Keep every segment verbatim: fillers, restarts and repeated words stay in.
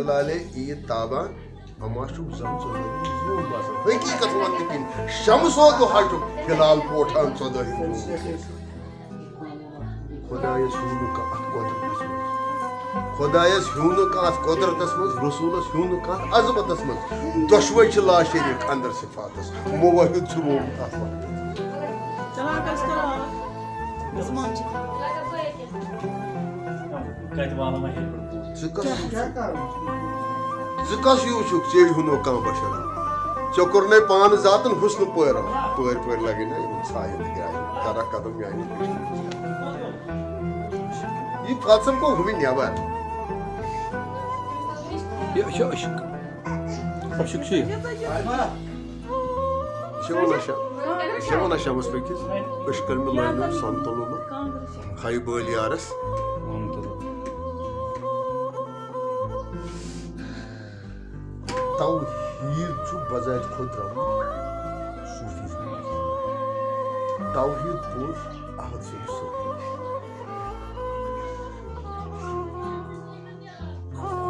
لالے عیٖد تابان، اما چھُم زن ژۄدٲہِم زوٗن باسان۔ حقیٖقت وننہٕ کِنۍ شمسو دۄہا چھُم فی الحال پوٹھان ژۄدٲہِم زوٗن۔ خۄدایس ہیوٗ نہٕ کانٛہہ اتھ قۄدرتس منٛز۔ خۄدایس ہیوٗ نہٕ کانٛہہ اتھ قۄدرتس منٛز، رسوٗلس ہیوٗ نہٕ کانٛہہ اتھ عظمتس منٛز۔ دۄشوے چھِ لاشریٖک اندر صفاتس، موحد چھُ روومُت اتھ وقتس۔ چلو، اگر أسۍ کرو اکھ۔ کتہِ والہٕ وۄنۍ ییٚتہِ پٮ۪ٹھ بوٗٹھ؟ ژٕ کس ہیوٗ چھُکھ؟ ژٕ کس ہیوٗ چھُکھ؟ ژےٚ ہیوٗ نہٕ کانٛہہ بشر۔ ژےٚ کوٚرنے پانہٕ ذاتن حسنہٕ پٲرا۔ پٲرۍ پٲرۍ لگے نہ یِمن ژھایہِ تہٕ گرٛایہِ۔ کرکھ قدم میانہِ۔ یہِ فلسفہٕ گوٚو ہُمہِ نٮ۪بر۔ یہِ چھُ عشق۔ عشق چھُ یہِ۔ یہِ چھِ وَنان شا-، یہِ چھِ وَنان شمس پٔکِس، عشقن مےٚ لٲنہٕ سۄن تُلُن۔ ہاے بٲلۍ یارس۔ توحید چھُ بذات خود درٛامُت صوٗفی۔ توحید پوٚر احمد صٲب صٲب۔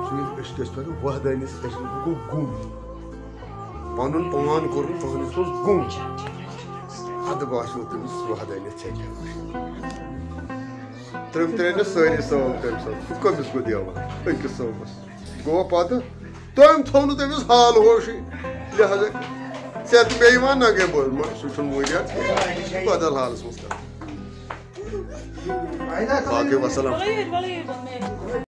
سُہ ییٚلہِ أسۍ تہِ ٲسۍ پَران وحدانیت، أسۍ گوٚو گُم۔ پَنُن پان کوٚرُن تُہٕنٛدِس منٛز گُم۔ اَدٕ باسیٚو تٔمِس وحدانیت چھےٚ کیٛاہ۔ تٔمۍ ترٛٲے نہٕ سٲری صٲب تٔمۍ سۭتۍ۔ ہُہ کٔمِس گوٚو دیوان؟ أکِس صٲبَس۔ گوٚو پَتہٕ تٔمۍ تھوٚو نہٕ تٔمِس حال ہوشٕے۔ لہذا ژےٚ تہِ پیٚیہِ وۄنۍ نہ گٔے بوز، مگر سُہ چھُنہٕ وۄنۍ یَتھ کینٛہہ۔ بدل حالَس منٛز کَرو۔ باقٕے وَسَلام۔